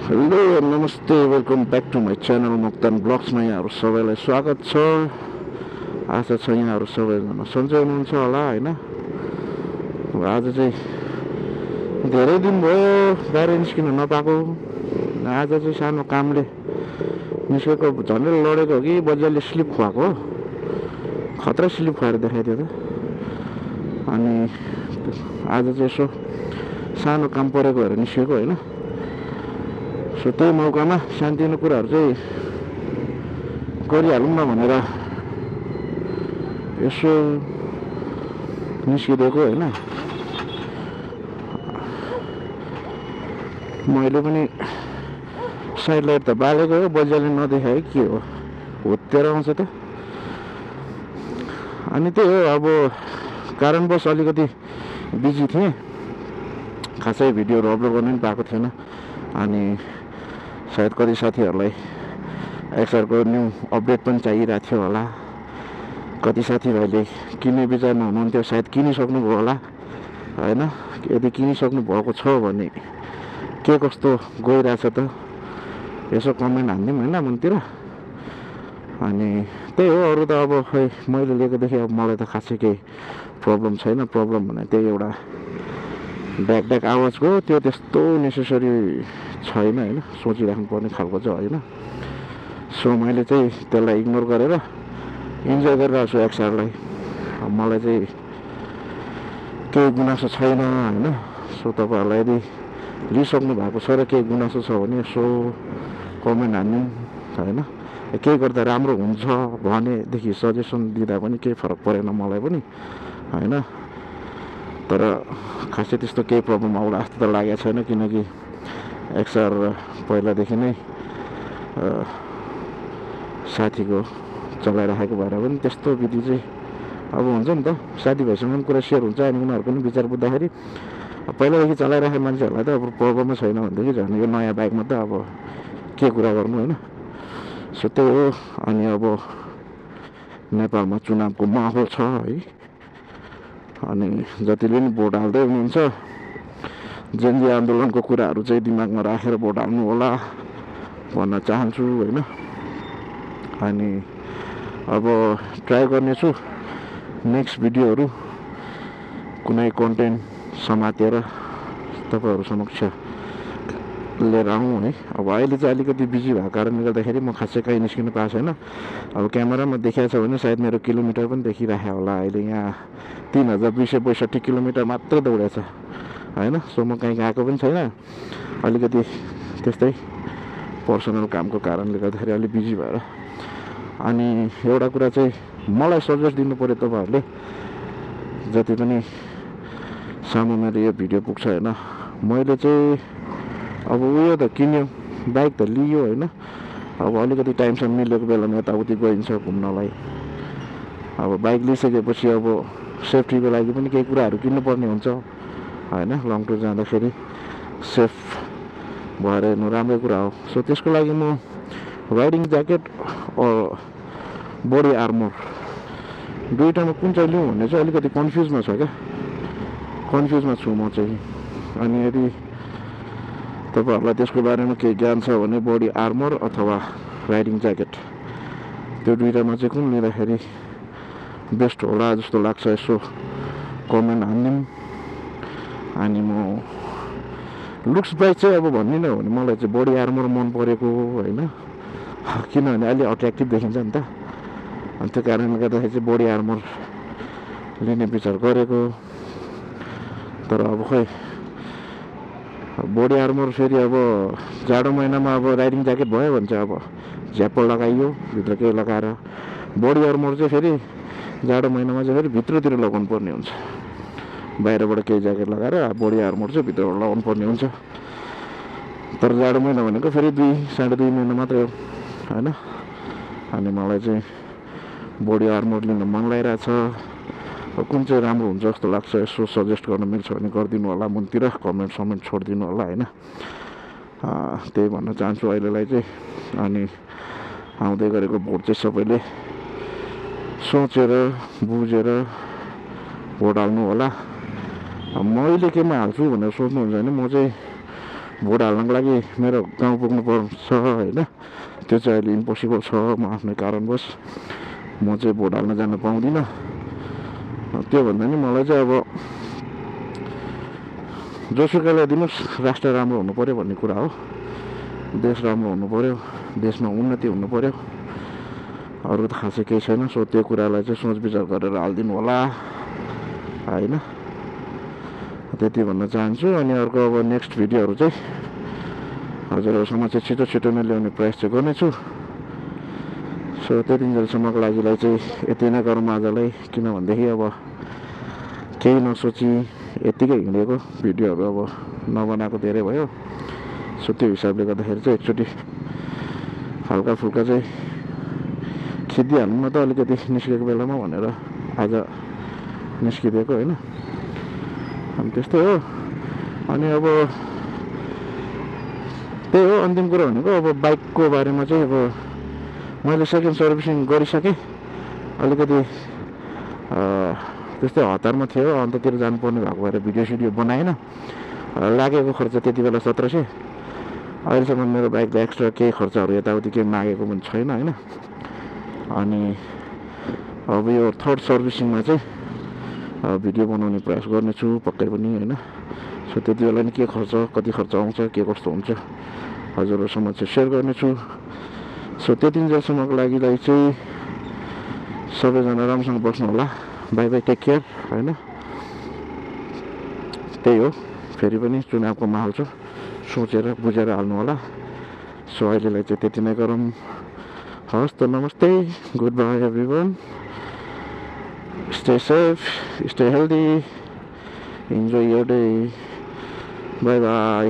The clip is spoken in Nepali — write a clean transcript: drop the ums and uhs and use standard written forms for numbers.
हेलो नमस्ते welcome back to my channel Moktan ब्लग्समा यहाँहरू सबैलाई स्वागत छ। आशा छ यहाँहरू सबैजना सन्चै हुनुहुन्छ होला होइन। आज चाहिँ धेरै दिन भयो बाहिर निस्किन नपाएको। आज चाहिँ सानो कामले निस्केको, झन्डै लडेको हो कि बजारले स्लिप खुवाएको, खतरा स्लिप खुवाएर देखाइदियो त। अनि आज चाहिँ यसो सानो काम परेको भएर निस्केको होइन। सो त्यही मौकामा सानोतिनो कुराहरू चाहिँ गरिहालौँ न भनेर यसो निस्किदिएको होइन। मैले पनि साइड लाइट त बालेको हो, बजारले नदेखाए के हो, होतेर आउँछ त। अनि त्यही हो, अब कारणवश अलिकति बिजी थिएँ, खासै भिडियोहरू अपलोड गर्नु पनि पाएको थिएन। अनि सायद कति साथीहरूलाई एक्सआरको न्यू अपडेट पनि चाहिरहेको थियो होला। कति साथीभाइले किन्ने विचारमा हुनुहुन्थ्यो, सायद किनिसक्नुभयो होला होइन। यदि किनिसक्नु भएको छ भने के कस्तो गइरहेछ त यसो कमेन्ट हानिदिउँ होइन मनतिर। अनि त्यही हो, अरू त अब खै मैले लिएकोदेखि अब मलाई त खासै केही प्रब्लम छैन। प्रब्लम भने त्यही एउटा ड्याक आवाजको, त्यो त्यस्तो नेसेसरी छैन होइन, सोचिराख्नु पर्ने खालको चाहिँ होइन। सो मैले चाहिँ त्यसलाई इग्नोर गरेर इन्जोय गरिरहेको छु एक्सआरलाई। मलाई चाहिँ केही गुनासो छैन होइन। सो तपाईँहरूलाई यदि लिइसक्नु भएको छ र केही गुनासो छ भने यसो कमेन्ट हान्नु होइन। केही गर्दा राम्रो हुन्छ भनेदेखि सजेसन दिँदा पनि केही फरक परेन मलाई पनि होइन। तर खासै त्यस्तो केही प्रब्लम आउला जस्तो त लागेको छैन, किनकि एक्सआर पहिलादेखि नै साथीको चलाइराखेको भएर पनि त्यस्तो विधि चाहिँ अब हुन्छ नि त, साथीभाइसँग पनि कुरा सेयर हुन्छ। अनि उनीहरूको पनि विचार बुझ्दाखेरि पहिलादेखि चलाइराखेको मान्छेहरूलाई त अब प्रब्लमै छैन भनेदेखि झन् यो नयाँ बाइकमा त अब के कुरा गर्नु होइन। सो त्यही हो। अनि अब नेपालमा चुनावको माहौल छ है। अनि जतिले पनि भोट हाल्दै हुनुहुन्छ, जेनजी आन्दोलनको कुराहरू चाहिँ दिमागमा राखेर भोट हाल्नु होला भन्न चाहन्छु होइन। अनि अब ट्राई गर्नेछु नेक्स्ट भिडियोहरू कुनै कन्टेन्ट समातेर तपाईँहरू समक्ष लिएर आउँ है। अब अहिले चाहिँ अलिकति बिजी भएको कारणले गर्दाखेरि म खासै कहीँ निस्किनु पाएको छैन। अब क्यामेरामा देखाएको छ भने सायद मेरो किलोमिटर पनि देखिराख्यो होला। अहिले यहाँ 3262 किलोमिटर मात्र दौडेको छ होइन। सो म कहीँ गएको पनि छैन, अलिकति त्यस्तै पर्सनल कामको कारणले गर्दाखेरि अलिक बिजी भएर। अनि एउटा कुरा चाहिँ मलाई सजेस्ट दिनु पऱ्यो तपाईँहरूले, जति पनि सामु मेरो यो भिडियो पुग्छ होइन। मैले चाहिँ अब उयो त किन्यो, बाइक त लियो होइन। अब अलिकति टाइमसँग मिलेको बेलामा यताउति गइन्छ घुम्नलाई। अब बाइक लिइसकेपछि अब सेफ्टीको लागि पनि केही कुराहरू किन्नुपर्ने हुन्छ होइन। लङ टुर जाँदाखेरि सेफ भएर हेर्नु राम्रै कुरा हो। सो त्यसको लागि म राइडिङ ज्याकेट बडी आर्मर दुईवटामा कुन चाहिँ लिउँ भन्ने चाहिँ अलिकति कन्फ्युजमा छ क्या, कन्फ्युजमा छु म चाहिँ। अनि यदि तपाईँहरूलाई त्यसको बारेमा केही ज्ञान छ भने बडी आर्मर अथवा राइडिङ ज्याकेट, त्यो दुईवटामा चाहिँ कुन लिँदाखेरि बेस्ट होला जस्तो लाग्छ यसो कमेन्ट हानिदिउँ। अनि म लुक्स बाइक चाहिँ अब भन्ने हो भने मलाई चाहिँ बडी आर्मर मन परेको होइन, किनभने अलि अट्र्याक्टिभ देखिन्छ नि त। अनि त्यो कारणले गर्दाखेरि चाहिँ बडी आर्मर लिने विचार गरेको। तर अब खै बडी आर्मर फेरि अब जाडो महिनामा अब राइडिङ ज्याकेट भयो भने चाहिँ अब झ्याप्पल लगाइयो भित्र केही लगाएर, बडी आर्मर चाहिँ फेरि जाडो महिनामा चाहिँ फेरि भित्रतिर लगाउनु पर्ने हुन्छ, बाहिरबाट केही ज्याकेट लगाएर बडी आर्मर चाहिँ भित्रबाट लगाउनु पर्ने हुन्छ। तर जाडो महिना भनेको फेरि 2-2.5 महिना मात्रै हो होइन। अनि मलाई चाहिँ बडी आर्मर लिन मन लागिरहेछ। कुन चाहिँ राम्रो हुन्छ जस्तो लाग्छ यसो सजेस्ट गर्न मिल्छ भने गरिदिनु होला, मुनतिर कमेन्ट छोडिदिनु होला होइन। त्यही भन्न चाहन्छु अहिलेलाई चाहिँ। अनि आउँदै गरेको भोट चाहिँ सबैले सोचेर बुझेर भोट हाल्नु होला। मैले केमा हाल्छु भनेर सोच्नुहुन्छ भने म चाहिँ भोट हाल्नको लागि मेरो गाउँ पुग्नुपर्छ होइन, त्यो चाहिँ अहिले इम्पोसिबल छ। म आफ्नै कारणवश म चाहिँ भोट हाल्न जान पाउँदिनँ। त्यो भन्दा नि मलाई चाहिँ अब जोसुकैलाई दिनुहोस्, राष्ट्र राम्रो हुनु पऱ्यो भन्ने कुरा हो। देश राम्रो हुनु पऱ्यो, देशमा उन्नति हुनु पऱ्यो, अरू त खासै केही छैन। सो त्यो कुरालाई चाहिँ सोच विचार गरेर हालिदिनु होला होइन, त्यति भन्न चाहन्छु। अनि अर्को अब नेक्स्ट भिडियोहरू चाहिँ हजुरहरूसम्म चाहिँ छिटो छिटो नै ल्याउने प्रयास चाहिँ गर्नेछु। सो त्यतिन्जेलसम्मको लागिलाई चाहिँ यति नै गरौँ आजलाई, किनभनेदेखि अब केही नसोची यत्तिकै हिँडेको भिडियोहरू अब नबनाएको धेरै भयो। सो त्यो हिसाबले गर्दाखेरि चाहिँ एकचोटि हल्का फुल्का चाहिँ खिचिदिइहाल्नु न त अलिकति निस्केको बेलामा भनेर आज निस्किदिएको होइन। अनि त्यस्तै हो। अनि अब त्यही हो अन्तिम कुरा भनेको। अब बाइकको बारेमा चाहिँ अब मैले सेकेन्ड सर्भिसिङ गरिसकेँ, अलिकति त्यस्तै हतारमा थियो, अन्ततिर जानुपर्ने भएको भएर भिडियो सिडियो बनाएन। लागेको खर्च त्यति बेला 1700। अहिलेसम्म मेरो बाइकको एक्स्ट्रा केही खर्चहरू यताउति केही मागेको पनि छैन होइन। अनि अब यो थर्ड सर्भिसिङमा चाहिँ भिडियो बनाउने प्रयास गर्नेछु पक्कै पनि होइन। सो त्यति बेला नि के खर्च, कति खर्च आउँछ, के कस्तो हुन्छ हजुरहरूसँग चाहिँ सेयर गर्नेछु। सो त्यतिन्जेलसम्मको लागिलाई चाहिँ सबैजना राम्रोसँग बस्नु होला। बाई बाई, टेक केयर होइन। त्यही हो, फेरि पनि चुनावको माहौल छ, सोचेर बुझेर हाल्नु होला। सो अहिलेलाई चाहिँ त्यति नै गरौँ। हवस् त, नमस्ते, good by everyone, stay safe, stay healthy, enjoy your day, by by.